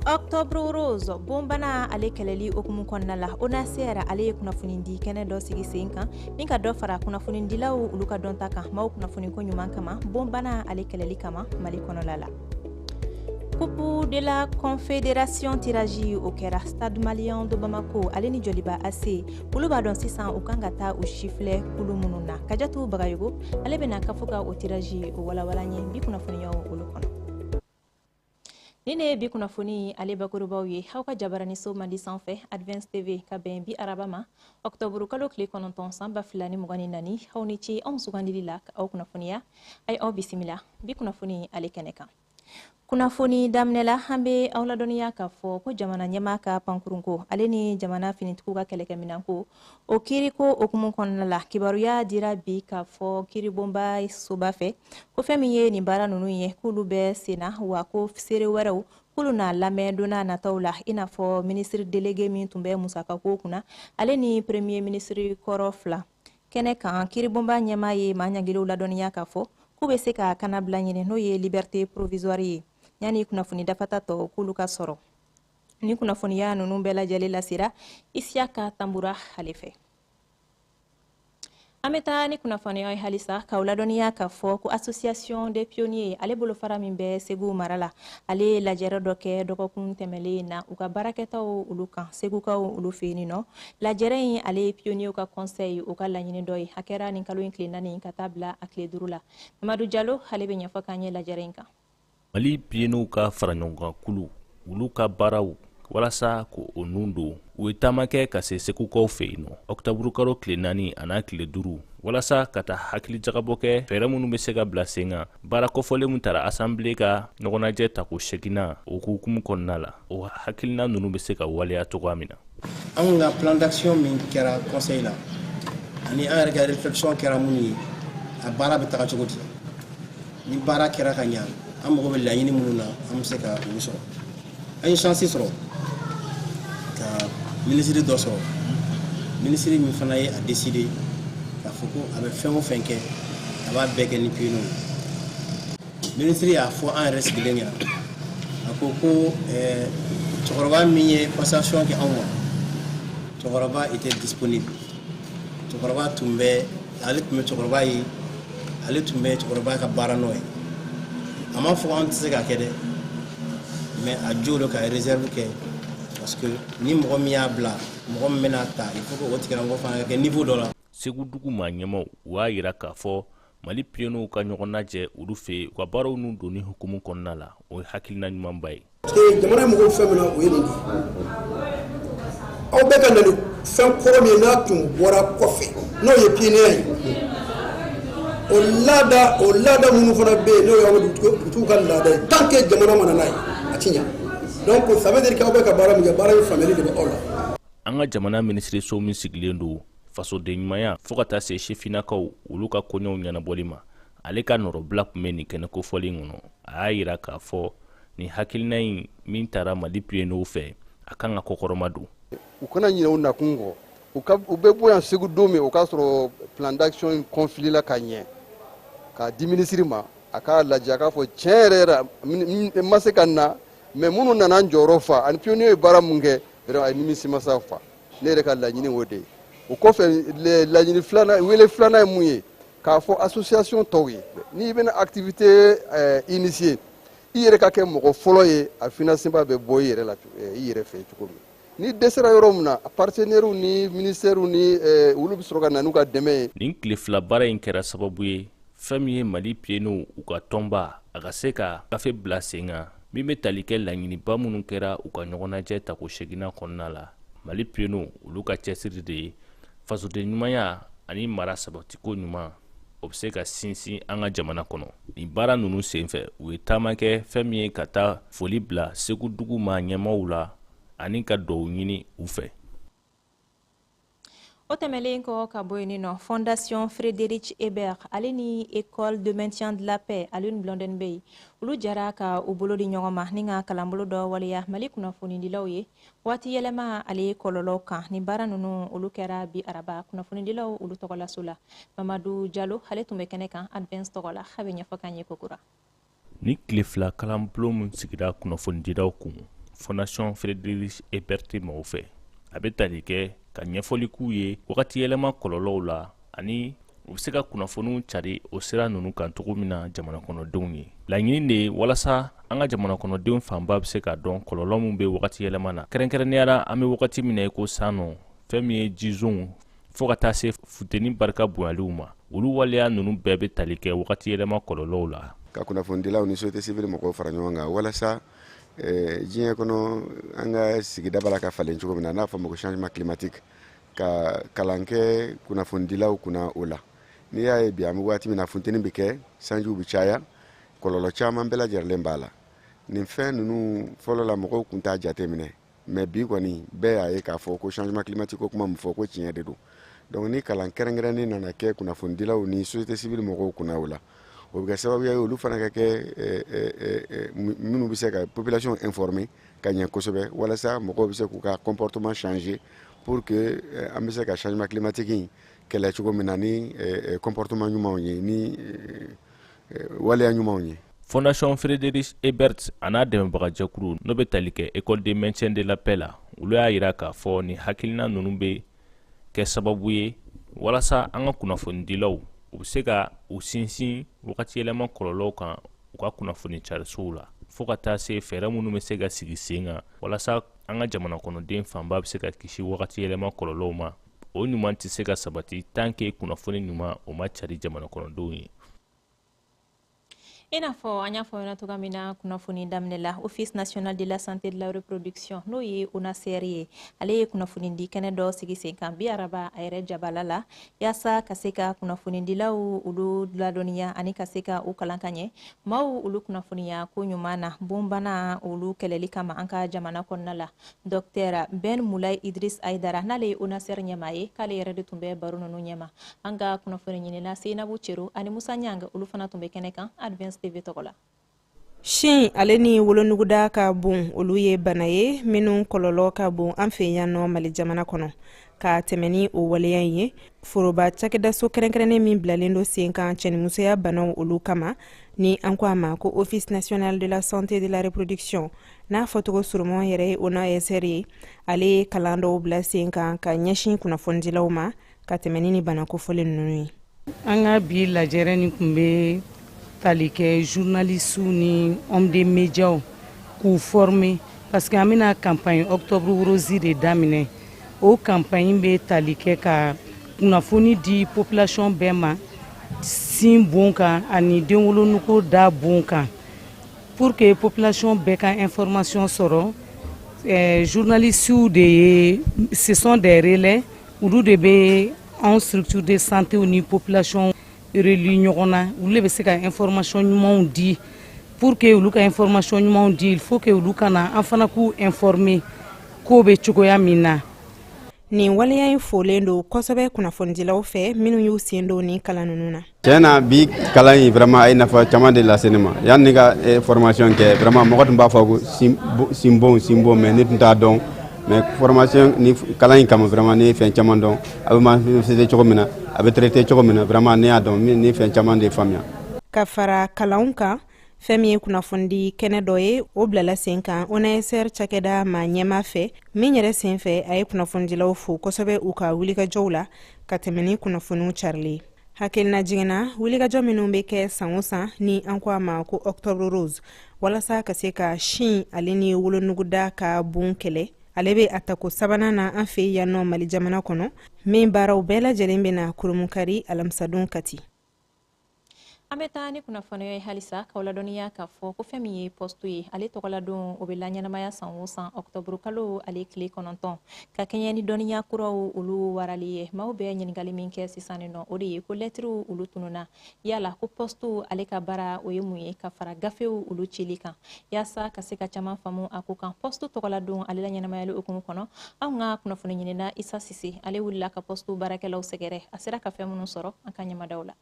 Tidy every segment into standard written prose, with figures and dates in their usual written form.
Octobre Rose, bonbana ale kɛlɛli hukumu kɔnɔna la, ONASER ale ye kunnafonidi kɛnɛ dɔ sigi sen kan ni ka dɔ fara kunnafonidilaw olu ka dɔnta kan maaw kunnafoniko ɲuman kama, bonbana ale kɛlɛli kama Mali kɔnɔla la. Coupe de la Confédération, tirage o kɛra. Stade Malien de Bamako ale ni Joliba AC, olu b'a dɔn sisan u kan ka taa u sifilɛ kulu minnu na. Kajatu Bagayogo ale bɛna kafo ka o tirage o walawala ɲɛ bi kunnafoniyaw olu kɔnɔ. Ni ne ye bi kunnafoni ale bakurubaw ye aw ka jabaraniso mandi sanfɛ, Advance TV, ka bɛn bi araba ma, ɔktɔburu kalo tile 9, san 2024. Aw ni ce anw sugandili la ka aw kunnafoniya. A ye aw bisimila bi kunnafoni ale kɛnɛ kan. Kunnafoni daminɛ la, an bɛ aw ladɔnniya k'a fɔ ko jamana ɲɛmaa ka pankurunko ale ni jamana finitigiw ka kɛlɛkɛminɛnko, o kiiriko hukumu kɔnɔna la, kibaruya dira bi k'a fɔ kiiribonba soba fɛ ko fɛn min ye nin baara ninnu ye, k'olu bɛ senna, wa ko seere wɛrɛw k'olu n'a lamɛn don n'a nataw la, i n'a fɔ minisiri délégué min tun bɛ musakako kunna, ale ni premier ministre kɔrɔ fila. Kɛnɛ kan, kiiribonba ɲɛmaa ye maa ɲangiliw ladɔnniya k'a fɔ k'u bɛ se ka kanabila ɲini, n'o ye liberté provisoire ye, yanni kunnafoni dafata tɔ k'olu ka sɔrɔ. Ni kunnafoniya ninnu bɛɛ lajɛlen lasera Isiyaka Tanbura ale fɛ. An bɛ taa ni kunnafoniya ye halisa k'aw ladɔnniya k'a fɔ ko Association des pionniers ale bolofara min bɛ Segu mara la, ale ye lajɛrɛ dɔ kɛ dɔgɔkun tɛmɛlen na u ka baarakɛtaw olu kan Segukaw olu fɛ yen nɔ. Lajɛrɛ in ale ye pionniers ka conseil o ka laɲini dɔ ye. A kɛra nin kalo in tile 4 ka taa bila a tile 5 la. Mamadu Jalo ale bɛ ɲɛfɔ k'an ye lajɛrɛ in kan. Mali pionniers ka faraɲɔgɔnkan kulu, olu ka baaraw walasa ko o nun don, u ye taama kɛ ka se Segukaw fɛ yen nɔ ɔkutɔburu kalo tile 4 an'a tile 5, walasa ka taa hakili jagabɔ kɛ fɛɛrɛ minnu bɛ se ka bila sen kan baara kɔfɔlen min tara assemblée ka ɲɔgɔnnajɛ tako seginna o hukumu kɔnɔna la, o hakilina ninnu bɛ se ka waleya cogoya min na. Anw ka plan d'action min kɛra conseil la ani an yɛrɛ ka réflexion kɛra minnu ye, a baara bɛ taga cogo di? Ni baara kɛra ka ɲa, an mago bɛ laɲini minnu na, an bɛ se ka olu sɔrɔ. An ye chance sɔrɔ ka minisiri dɔ sɔrɔ, minisiri min fana ye a décidé k'a fɔ ko a bɛ fɛn o fɛn kɛ, a b'a bɛɛ kɛ ni pionniers ye. Minisiri y'a fɔ an yɛrɛ sigilen ɲɛna, a ko ko cɛkɔrɔba min ye passation kɛ anw ma, cɛkɔrɔba était disponible, cɛkɔrɔba tun bɛ, ale tun bɛ cɛkɔrɔba ye, ale tun bɛ cɛkɔrɔba ka baara nɔ ye. A m'a fɔ an tɛ se k'a kɛ dɛ, mais a jo don ka réserve kɛ, parce que ni mɔgɔ min y'a bila, mɔgɔ min bɛna ta, il faut que o tigilamɔgɔ fana ka kɛ niveau dɔ la. Segu dugu maa ɲɛmaw, u y'a yira k'a fɔ Mali pionniers ka ɲɔgɔn lajɛ olu fɛ yen u ka baaraw n'u donni hukumu kɔnɔna la, o ye hakilina ɲumanba ye. Jamana mɔgɔw, fɛn min na, o ye nin de ye. Aw bɛ ka na ni fɛn kɔrɔ min ye, n'a tun bɔra kɔfɛ, n'o ye pionnier ye, o laada, o laada minnu fana bɛ yen, n'o y'aw dugutigiw ka laada ye, tant que jamana ma na n'a ye, a ti ɲa. Donc ça veut dire que aw bɛ ka baara min kɛ, baara in faamuyali de bɛ aw la. An ka jamana minisiriso min sigilen don fasoden ɲumanya fo ka taa se sifinnakaw olu ka koɲɛw ɲɛnabɔli ma, ale ka nɔrɔbila tun bɛ nin kɛnɛ kofɔlen kɔnɔ. A y'a yira k'a fɔ nin hakilina in min taara Mali pionniers fɛ, a kan ka kɔkɔrɔma don. U kana ɲinɛ u nakun kɔ. U ka u bɛ bɔ yan Segu don min, o k'a sɔrɔ plan d'action in conflit la ka ɲɛ k'a di minisiri ma, a k'a lajɛ, a k'a fɔ tiɲɛ yɛrɛ yɛrɛ, n ma se ka na, mais minnu nana n jɔyɔrɔ fa ani pionniers ye baara mun kɛ, vraiment a ye nimisi-masa fa. Ne yɛrɛ ka laɲini o de ye. O kɔfɛ, laɲini filanan, wele filanan ye mun ye? K'a fɔ association tɔw ye, n'i bɛna activité initier, i yɛrɛ ka kɛ mɔgɔ fɔlɔ ye, a financement bɛ bɔ i yɛrɛ la, i yɛrɛ fɛ cogo min. Ni dɛsɛra yɔrɔ min na, partenaires ni ministères ni olu bɛ sɔrɔ ka na n'u ka dɛmɛ ye. Nin tile 2 baara in kɛra sababu ye fɛn min ye Mali pionniers u ka tɔnba a ka se ka gafe bila sen kan min bɛ tali kɛ laɲiniba minnu kɛra u ka ɲɔgɔnnajɛ tako seginna kɔnɔna la. Mali pionniers olu ka cɛsiri de ye fasoden ɲumanya ani mara sabatiko ɲuman, o bɛ se ka sinsin an ka jamana kɔnɔ. Nin baara ninnu senfɛ, u ye taama kɛ fɛn min ye ka taa foli bila Segu dugu maa ɲɛmaaw la ani ka duwawu ɲini u fɛ. O tɛmɛlen kɔ ka bɔ yen nɔ, Fondation Frédéric Ebert ale ni École de maintien de la paix ale ni Blondin Bey, olu jara ka u bolo di ɲɔgɔn ma ni ka kalanbolo dɔ waleya Mali kunnafonidilaw ye waati yɛlɛma ale kɔlɔlɔ kan. Ni baara ninnu olu kɛra bi araba kunnafonidilaw olu tɔgɔlaso la. Mamadu Jalo ale tun bɛ kɛnɛ kan Advance tɔgɔ la, a bɛ ɲɛfɔ k'an ye kokura. Ni tile 2 kalanbulon min sigira kunnafonidilaw kun Fondation Friedrich Ebert mɔgɔw fɛ. A bɛ tali kɛ ka ɲɛfɔli k'u ye wagati yɛlɛma kɔlɔlɔw la, ani u bɛ se ka kunnafoniw cari o sira ninnu kan cogo min na jamana kɔnɔdenw ye. Laɲini de ye walasa an ka jamana kɔnɔdenw fanba bɛ se ka dɔn kɔlɔlɔ min bɛ wagati yɛlɛma na, kɛrɛnkɛrɛnnenya la an bɛ wagati min na i ko san nɔ, fɛn min ye jizonw fo ka taa se funteni barika bonyaliw ma, olu waleya ninnu bɛɛ bɛ tali kɛ wagati yɛlɛma kɔlɔlɔw la. Ka kunnafonidilaw ni société civile mɔgɔw fara ɲɔgɔn kan walasa diɲɛ kɔnɔ an ka sigida b'a la ka falen cogo min na, n'a fɔ ma ko changement climatique, ka kalan kɛ kunnafonidilaw kunna o la. N'i y'a ye bi an bɛ waati min na, funteni bɛ kɛ, sanjiw bɛ caya, kɔlɔlɔ caman bɛɛ lajɛlen b'a la. Nin fɛn ninnu, fɔlɔ la mɔgɔw tun t'a jate minɛ, mais bi kɔni bɛɛ y'a ye k'a fɔ ko changement climatique ko kuma min fɔ, ko tiɲɛ de don. Donc ni kalan kɛrɛnkɛrɛnnen nana kɛ kunnafonidilaw ni société civile mɔgɔw kunna o la, o bɛ kɛ sababu ye olu fana ka kɛ minnu bɛ se ka population informer ka ɲɛ kosɛbɛ, walasa mɔgɔw bɛ se k'u ka comportement changer pour que an bɛ se ka changement climatique in kɛlɛ cogo min na ni comportement ɲumanw ye, ni waleya ɲumanw ye. Fondation Friedrich Ebert a n'a dɛmɛbagajɛkulu, n'o bɛ tali kɛ École de maintien de la paix la, olu y'a yira k'a fɔ nin hakilina ninnu bɛ kɛ sababu ye walasa an ka kunnafonidilaw, u bɛ se ka u sinsin wagati yɛlɛma kɔlɔlɔw kan u ka kunnafoni carisow la, fo ka taa se fɛɛrɛ minnu bɛ se ka sigi sen kan walasa an ka jamana kɔnɔden fanba bɛ se ka kisi wagati yɛlɛma kɔlɔlɔw ma. O ɲuman tɛ se ka sabati tant que kunnafoni ɲuman o ma cari jamana kɔnɔdenw ye. I n'a fɔ an y'a fɔ ɲɛna cogoya min na kunnafoni daminɛ la, Office national de la santé de la reproduction, n'o ye ONASR ye, ale ye kunnafoni di kɛnɛ dɔ sigi sen kan bi araba a yɛrɛ jabala la, yaasa ka se ka kunnafonidilaw olu ladɔnniya ani ka se ka u kalan ka ɲɛ maaw olu kunnafoniya ko ɲuman na bonbana olu kɛlɛli kama an ka jamana kɔnɔna la. Docteur Ben Moulay Idriss Aidara, n'ale ye ONASR ɲɛmaa ye, k'ale yɛrɛ de tun bɛ baro ninnu ɲɛma. An ka kunnafoni ɲinina Seinabu Cero ani Musa Ɲanga, olu fana tun bɛ kɛnɛ kan Advance TV tɔgɔ la. Sin ale ni wolonuguda ka bon, olu ye bana ye minnu kɔlɔlɔ ka bon an fɛ yan nɔ Mali jamana kɔnɔ. Ka tɛmɛ ni o waleya in ye, foroba cakɛdaso kɛrɛnkɛrɛnnen min bilalen don sen kan cɛnimusoya banaw olu kama, ni an ko a ma ko Office national de la santé de la reproduction, n'a fɔcogo surunman yɛrɛ ye ONASR ye, ale ye kalan dɔw bila sen kan ka ɲɛsin kunnafonidilaw ma ka tɛmɛ ni bana kofɔlen ninnu ye. An ka bi lajɛrɛ nin tun bɛ tali kɛ journalistes ni hommes de médias k'u former, parce que an bɛna campagne octobre rose de daminɛ. O campagne bɛ tali kɛ ka kunnafoni di population bɛɛ ma sin bon kan ani denwolonugu da bon kan, pour que population bɛɛ ka information sɔrɔ. Journalistes de ye, ce sont des relais, olu de bɛ anw structure de santé ni population relier ɲɔgɔn na. Olu de bɛ se ka information ɲumanw di. Pour que olu ka information ɲumanw di, il faut que olu ka na, an fana k'u informer ko bɛ cogoya min na. Nin waleya in folen don kosɛbɛ kunnafonidilaw fɛ minnu y'u sen don ni kalan ninnu na. Tiɲɛ na, bi kalan in vraiment a ye nafa caman de lase ne ma. Yanni ne ka formation kɛ, vraiment mɔgɔ tun b'a fɔ ko sinbon sinbon, mais ne tun t'a dɔn. Mais formation ni kalan in kama, vraiment ne ye fɛn caman dɔn, a bɛ manifester cogo min na, a bɛ traiter cogo min na, vraiment ne y'a dɔn, ne ye fɛn caman de faamuya. Ka fara kalanw kan, fɛn min ye kunnafonidi kɛnɛ dɔ ye, o bilala sen kan ONASR cakɛda ma ɲɛma fɛ, min yɛrɛ sen fɛ a ye kunnafonidilaw fo kosɛbɛ u ka wulikajɔw la ka tɛmɛ ni kunnafoniw carilen. Hakilina jiginna, wulikajɔ minnu bɛ kɛ san o san, ni an ko a ma ko octobre rose, walasa ka se ka sin ale ni wolonuguda ka bon kɛlɛ, ale bɛ a tako sabanan na an fɛ yan nɔ Mali jamana kɔnɔ, min baaraw bɛɛ lajɛlen bɛ na kurumukari alamisadon Kati. An bɛ taa ni kunnafoniya ye halisa k'aw ladɔnniya k'a fɔ ko fɛn min ye poste ye, ale tɔgɔladon o bɛ laɲɛnamaya san o san ɔkutɔburu kalo ale tile 9, ka kɛɲɛ ni dɔnniya kuraw olu warali ye. Maaw bɛ ɲininkali min kɛ sisan nin nɔ, o de ye ko lɛtiriw olu tununa, yala ko poste ale ka baara o ye mun ye ka fara gafew olu cili kan? Yaasa ka se ka caman faamu a ko kan, poste tɔgɔladon ale la ɲɛnamayali hukumu kɔnɔ, anw ka kunnafoni ɲinina Isa Sise, ale wulila ka poste baarakɛlaw sɛgɛrɛ. A sera ka fɛn minnu sɔrɔ, an ka ɲɛmadaw la.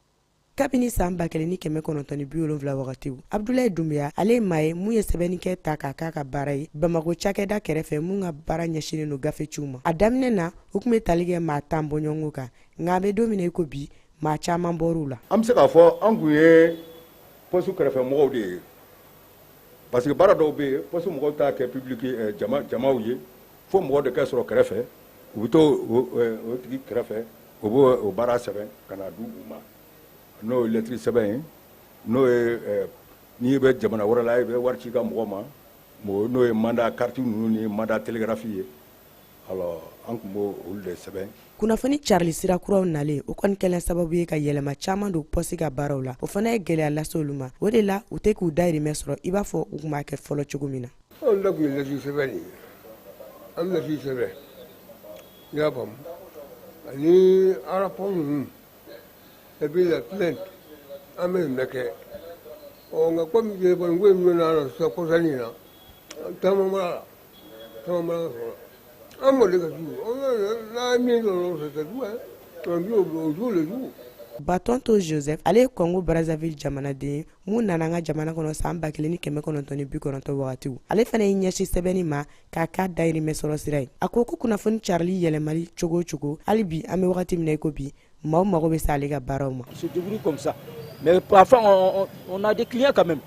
Kabini san 1970 wagatiw, Abdulayi Dunbiya, ale ye maa ye mun ye sɛbɛnnikɛ ta k'a k'a ka baara ye Bamako cakɛda kɛrɛfɛ, mun ka baara ɲɛsinnen don gafe ciw ma. A daminɛ na, u tun bɛ tali kɛ maa 10 bɔɲɔgɔnko kan, nka an bɛ don min na i ko bi, maa caman bɔr'u la. An bɛ se k'a fɔ an kun ye poste kɛrɛfɛmɔgɔw de ye. Parce que baara dɔw bɛ yen, poste mɔgɔw t'a kɛ public, jamaw ye, fo mɔgɔ de ka sɔrɔ kɛrɛfɛ. U bɛ to o tigi kɛrɛfɛ, o b'o o baara sɛbɛn ka na di u ma, n'o ye lɛtiri sɛbɛn ye, n'o ye n'i bɛ jamana wɛrɛ la, i bɛ wari ci i ka mɔgɔ ma, n'o ye mandat carte ninnu ni mandat télégraphe ye. Alors an tun b'o olu de sɛbɛn. Kunnafoni carili sira kuraw nalen, o kɔni kɛlen sababu ye ka yɛlɛma caman don pɔsi ka baaraw la. O fana ye gɛlɛya lase olu ma. O de la, u tɛ k'u dayirimɛ sɔrɔ i b'a fɔ u tun b'a kɛ fɔlɔ cogo min na. Anw ta tun ye lɛtiri sɛbɛn de ye. An bɛ lɛtiri sɛbɛn, i y'a faamu, ani rapport ninnu, et puis la plainte, an bɛ nin bɛɛ kɛ. Ɔ, nka komi telefɔni ko in donna la sisan kɔsani in na, caman bɔra la, caman bɔra ka sɔrɔ la. An mɔden ka jugu, n'a ye min sɔrɔ, c'est tout hein, o jour le jour. Batonto Joseph, ale ye Congo Brazzaville jamanaden ye mun nana an ka jamana kɔnɔ san 1990 wagatiw. Ale fana y'i ɲɛsin sɛbɛnni ma k'a k'a dayirimɛ sɔrɔ sira ye. A ko ko kunnafoni carili yɛlɛmali cogo o cogo, hali bi an bɛ wagati min na i ko bi, maaw mago bɛ se ale ka baaraw ma. Se débrouille comme ça, mais parfois on a des clients quand même.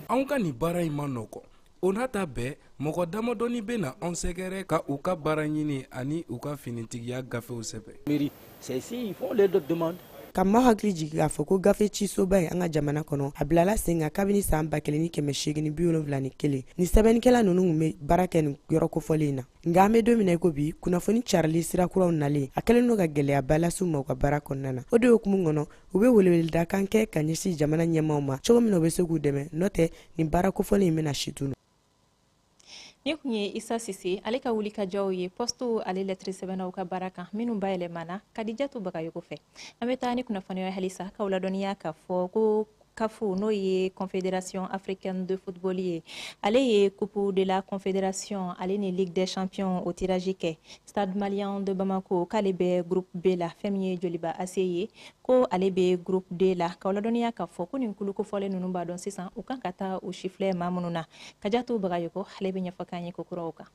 Anw ka nin baara in ma nɔgɔn. O n'a ta bɛɛ, mɔgɔ damadɔni bɛ na anw sɛgɛrɛ ka u ka baara ɲini ani u ka finitigiya gafew sɛbɛn. Mairie, c'est ici ils font les demandes. Ka maaw hakili jigin k'a fɔ ko gafe cisoba ye an ka jamana kɔnɔ, a bilala sen kan kabini san 1871. Ni sɛbɛnnikɛla ninnu tun bɛ baara kɛ nin yɔrɔ kofɔlen in na. Nka an bɛ don min na i ko bi, kunnafoni carili sira kuraw nalen, a kɛlen don ka gɛlɛyaba lase u ma u ka baara kɔnɔna na. O de hukumu kɔnɔ, u bɛ weleweledakan kɛ ka ɲɛsin jamana ɲɛmaaw ma cogo min na u bɛ se k'u dɛmɛ, n'o tɛ nin baara kofɔlen in bɛna si tunu. Ni kun ye Isa Sise ale ka wuli ka jɔw ye, poste ale lɛtiri sɛbɛnnaw ka baara kan minnu bayɛlɛmana Kadijatu Bagayogo fɛ. An bɛ taa ni kunnafoniya halisa k'aw ladɔnniya k'a fɔ ko CAF, n'o ye Confédération africaine de football ye, ale ye Coupe de la Confédération ale ni Ligue des champions o tirage kɛ. Stade Malien de Bamako k'ale bɛ groupe B la, fɛn min ye Joliba AC ye, ko ale bɛ groupe D la. K'aw ladɔnniya k'a fɔ ko nin kulu kofɔlen ninnu b'a dɔn sisan u kan ka taa u sifilɛ maa minnu na. Kajatu Bagayogo ale bɛ ɲɛfɔ k'an ye ko kuraw kan.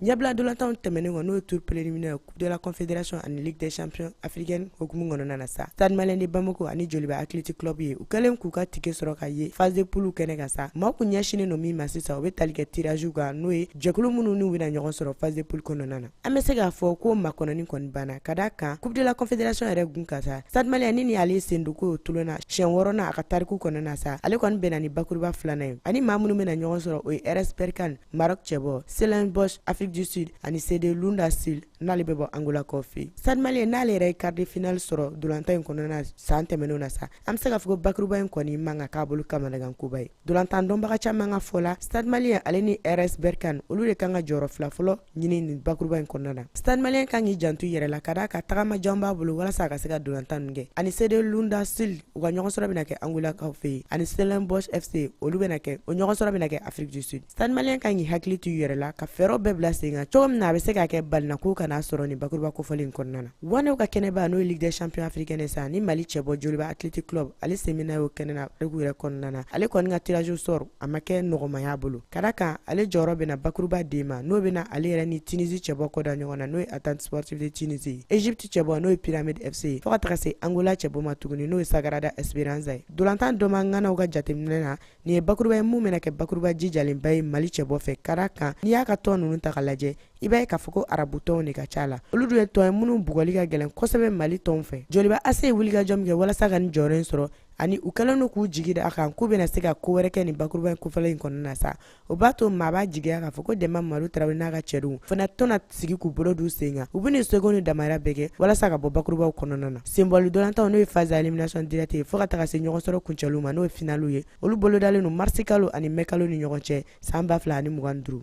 Ɲɛbila dolantanw tɛmɛnen kɔ, n'o ye tour préliminaire Coupe de la Confédération ani Ligue des champions africaine hukumu kɔnɔna na sa, Stade Malien de Bamako ani Joliba Athletic Club ye, u kɛlen k'u ka ticket sɔrɔ ka ye phase de poule kɛnɛ kan sa, maaw kun ɲɛsinnen don min ma sisan, o bɛ tali kɛ tirage kan, n'o ye jɛkulu minnu n'u bɛna ɲɔgɔn sɔrɔ phase de poule kɔnɔna na. An bɛ se k'a fɔ ko makɔnɔni kɔni banna, ka d'a kan Coupe de la Confédération yɛrɛ gun ka sa, Stade Malien ni ale sen don k'o tulon na siɲɛ wɔɔrɔnan a ka tariku kɔnɔna na sa, ale kɔni bɛnna ni bakuruba filanan ye. Ani maa minnu bɛna ɲɔgɔn sɔrɔ, o ye RS Berkane Maroc cɛbɔ, Stellenbosch Afrique du Sud ani CD Lunda Sul n'ale bɛ bɔ Angola kɔfɛ. Stade Malien n'ale yɛrɛ ye quart de finale sɔrɔ dolantan in kɔnɔna na san tɛmɛnenw na sa, an bɛ se k'a fɔ ko bakuruba in kɔni man ka k'a bolo kamanagankoba ye. Dolantan dɔnbaga caman ka fɔ la, Stade Malien ale ni RS Berkane, olu de kan ka jɔyɔrɔ fila fɔlɔ ɲini nin bakuruba in kɔnɔna na. Stade Malien kan k'i janto i yɛrɛ la, ka d'a kan tagama jan b'a bolo walasa a ka se ka dolantan ninnu kɛ. Ani CD Lunda Sul, u ka ɲɔgɔn sɔrɔ bɛna kɛ Angola kaw fɛ yen, ani Stellenbosch FC, olu bɛna kɛ, o ɲɔgɔn sɔrɔ bɛna kɛ Afrique du Sud. Stade Malien kan k'i hakili to i yɛrɛ la ka fɛɛrɛw bɛɛ bila sen kan cogo min na a bɛ se ka kɛ balinako kana sɔrɔ nin bakuruba kofɔlen in kɔnɔna na. Wanew ka kɛnɛba, n'o ye Ligue des champions africaine sa, ni Mali cɛbɔ Joliba Athletic Club ale sen bɛna y'o kɛnɛ na tariku yɛrɛ kɔnɔna na, ale kɔni ka tirage au sort a ma kɛ nɔgɔmaya bolo, ka d'a kan ale jɔyɔrɔ bɛna bakuruba den ma, n'o bɛna ale yɛrɛ ni Tunisie cɛbɔ kɔda ɲɔgɔn na, n'o ye Entente Sportive de Tunisie ye, Egypte cɛbɔ n'o ye Pyramide FC ye, fo ka taga se Angola cɛbɔ ma tuguni, n'o ye Sagrada Esperanza ye. Dolantan dɔnba ŋanaw ka jateminɛ na, nin ye bakuruba ye mun bɛna kɛ bakuruba jijalenba ye Mali cɛbɔ fɛ, ka d'a kan n'i y'a ka tɔn ninnu ta ka lajɛ, i b'a ye k'a fɔ ko arabu tɔnw de ka ca la. Olu dun ye tɔn ye minnu bugɔli ka gɛlɛn kosɛbɛ Mali tɔnw fɛ. Joliba AC ye wulikajɔ min kɛ walasa ka nin jɔyɔrɔ in sɔrɔ, ani u kɛlen don k'u jigi da a kan k'u bɛna se ka ko wɛrɛ kɛ nin bakuruba in kofɔlen in kɔnɔna na sa, o b'a to maa b'a jigiya k'a fɔ ko Dɛnba Mamadu Tarawele n'a ka cɛdenw fana tɛna sigi k'u bolo d'u sen kan. U bɛna seko ni damayira bɛɛ kɛ walasa ka bɔ bakurubaw kɔnɔna na. Senbɔli dolantanw, n'o ye phase élimination directe ye, fo ka taga se ɲɔgɔn sɔrɔ kuncɛliw ma, n'o ye finaliw ye, olu bolodalen don marisi kalo ani mɛ kalo ni ɲɔgɔn cɛ san 2025.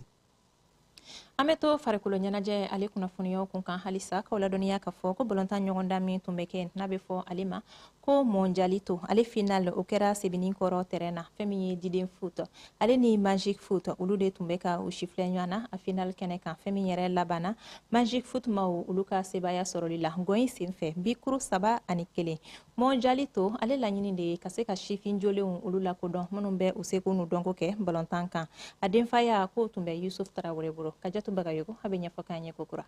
An bɛ to farikolo ɲɛnajɛ ale kunnafoniyaw kun kan halisa, k'aw ladɔnniya k'a fɔ ko balontan ɲɔgɔndan min tun bɛ kɛ, n'a bɛ fɔ ale ma ko Mondialito, ale final o kɛra Sebenikɔrɔ terrain na. Fɛn min ye Diden Foot ale ni Magic Foot, olu de tun bɛ ka u sifilɛ ɲɔgɔn na a final kɛnɛ kan. Fɛn min yɛrɛ labanna Magic Foot maaw olu ka sebaaya sɔrɔli la gɔn in senfɛ, bikuru 3-1. Mondialito ale laɲini de ye ka se ka sifin jolenw olu lakodɔn minnu bɛ u seko n'u dɔnko kɛ balontan kan. A denfaya k'o tun bɛ Yusuf Tarawele bolo. Kajatu Bagayogo a bɛ ɲɛfɔ k'an ye kokura.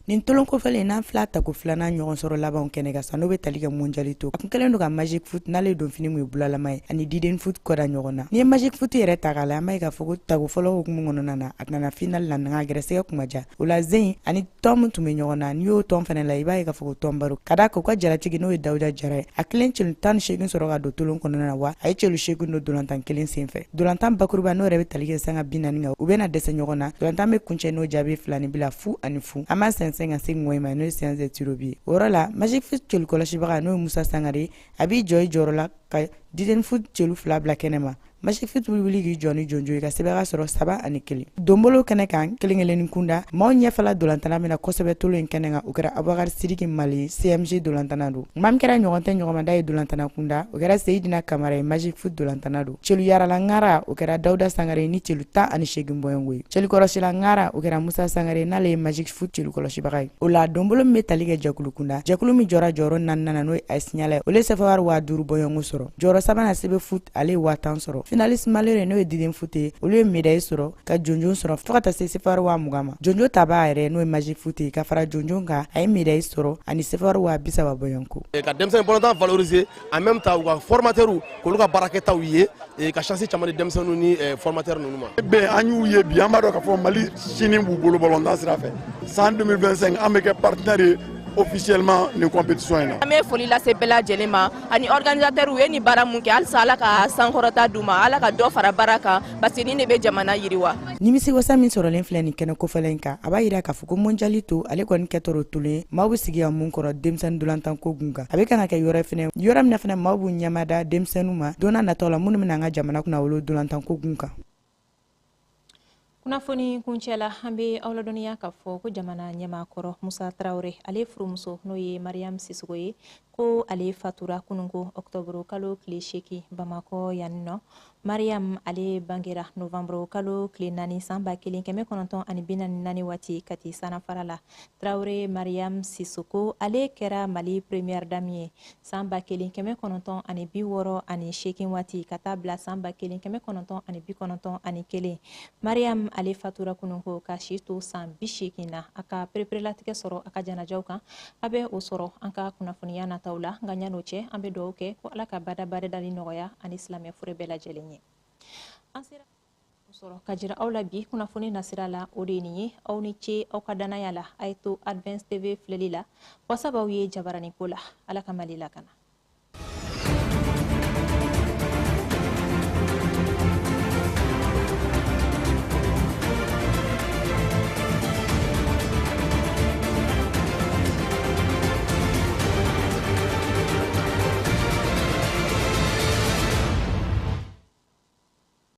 Nin tolon kofɔlen n'an fila tako filanan ɲɔgɔn sɔrɔ labanw kɛnɛ kan sa, n'o bɛ tali kɛ Mondialito, a kun kɛlen don ka Magic Foot, n'ale ye donfini mun ye bulalama ye, ani Diden Foot kɔda ɲɔgɔn na. N'i ye Magic Foot yɛrɛ ta k'a lajɛ, an b'a ye k'a fɔ ko tako fɔlɔ hukumu kɔnɔna na, a nana final la, nka a gɛrɛsɛgɛ kun ma diya. O la zen ani tɔn min tun bɛ ɲɔgɔn na, n'i y'o tɔn fɛnɛ la, i b'a ye k'a fɔ ko tɔn baro ka d'a kan u ka jalatigi, n'o ye Dawuda Jara ye, a kelen celu 18 sɔrɔ ka don tolon kɔnɔna na, wa a ye celu 8 don dolantan kelen senfɛ. Dolantan bakuruba, n'o yɛrɛ bɛ tali kɛ sanga 40 kan, u bɛna dɛsɛ ɲɔgɔn na. Dolantan bɛ kuncɛ n'o jaabi 2-0. An b'a sɛnsɛn ka se ŋɔyi ma, n'o ye séance de tir au but ye. O yɔrɔ la, Magic Foot celu kɔlɔsibaga, n'o ye Musa Sangare, a b'i jɔ i jɔyɔrɔ la ka Diden Foot celu 2 bila kɛnɛ ma. Magic Foot bɛ wuli k'i jɔ ni jonjo ye ka sɛbɛnka sɔrɔ 3-1. Donbolo kɛnɛ kan, kelen kelenni kunda, maaw ɲɛfɛla dolantana min na kosɛbɛ tolon in kɛnɛ kan, o kɛra Abubakar Sidiki Mali, CMG dolantana don. Maa min kɛra ɲɔgɔn tɛ ɲɔgɔnmada ye dolantana kunda, o kɛra Seyidina Kamara ye, Magic Foot dolantana don. Celu yarala ŋara, o kɛra Dawuda Sangare ni celu 18 bɔɲɔgɔnko ye. Celu kɔlɔsila ŋara, o kɛra Musa Sangare, n'ale ye Magic Foot celu kɔlɔsibaga ye. O la donbolo min bɛ tali kɛ jɛkulu kunda, jɛkulu min jɔra jɔyɔrɔ naaninan na, n'o ye Asiɲala ye, olu ye sefawari 5000 bɔɲɔgɔnko sɔrɔ. Jɔyɔrɔ sabanan, Sebe Foot, ale ye 10,000 sɔrɔ. Finaliste malheureux, n'o ye Diden Foot ye, olu ye médaille sɔrɔ ka jonjon sɔrɔ fo ka taa se sefawari 20,000 ma. Jonjo taba yɛrɛ, n'o ye Magic Foot ye, ka fara jonjon kan, a ye médaille sɔrɔ ani sefawari 30,000 bɔɲɔgɔnko. Ka denmisɛnnin balontan valoriser, en même temps u ka formateur k'olu ka baarakɛtaw ye, ka chance caman di denmisɛnninw ni formateur ninnu ma. Bɛn an y'u ye bi, an b'a dɔn k'a fɔ Mali sini b'u bolo balontan sira fɛ. San 2025, an bɛ kɛ partenaire ye officiellement nin compétition in na. An bɛ foli lase bɛɛ lajɛlen ma ani organisateur ye nin baara mun kɛ. Halisa Ala ka sankɔrɔta d'u ma, Ala ka dɔ fara baara kan, parce que nin de bɛ jamana yiriwa. Nimisiwasa min sɔrɔlen filɛ nin kɛnɛ kofɔlen in kan, a b'a yira k'a fɔ ko Mondialito, ale kɔni kɛtɔrɔ tolon ye maaw bɛ sigi ka mun kɔrɔ denmisɛnnin dolantan ko gun kan. A bɛ kan ka kɛ yɔrɔ fɛnɛ, yɔrɔ min na fɛnɛ maaw b'u ɲɛmada denmisɛnninw ma don n'a nataw la, minnu bɛna an ka jamana kunnawolo dolantan ko gun kan. Kunnafoni kuncɛ la, an bɛ aw ladɔnniya k'a fɔ ko jamana ɲɛmaa kɔrɔ Musa Tarawele, ale furumuso, n'o ye Mariam Sisoko ye, ko ale fatura kununko ɔktɔburu kalo tile 8 Bamakɔ yan nɔ. Mariam, ale bangera novanburu kalo tile 4 san 1944 waati Kati sanafara la. Tarawele Mariam Sisoko, ale kɛra Mali première dame ye san 1968 waati ka taa bila san 1991. Mariam, ale fatura kununko ka si to san 80 na. A ka pereperelatigɛ sɔrɔ a ka janajaw kan, a bɛ o sɔrɔ an ka kunnafoniya nataw la. Nka ɲan'o cɛ, an bɛ dugawu kɛ ko Ala ka badabada dali nɔgɔya ani silamɛ fure bɛɛ lajɛlen ye. An sera sɔrɔ ka jira aw la bi kunnafoni nasira la, o de ye nin ye. Aw ni ce aw ka danaya la. A ye to Advance TV filɛli la, wasa b'aw ye jabaranin ko la. Ala ka Mali lakana.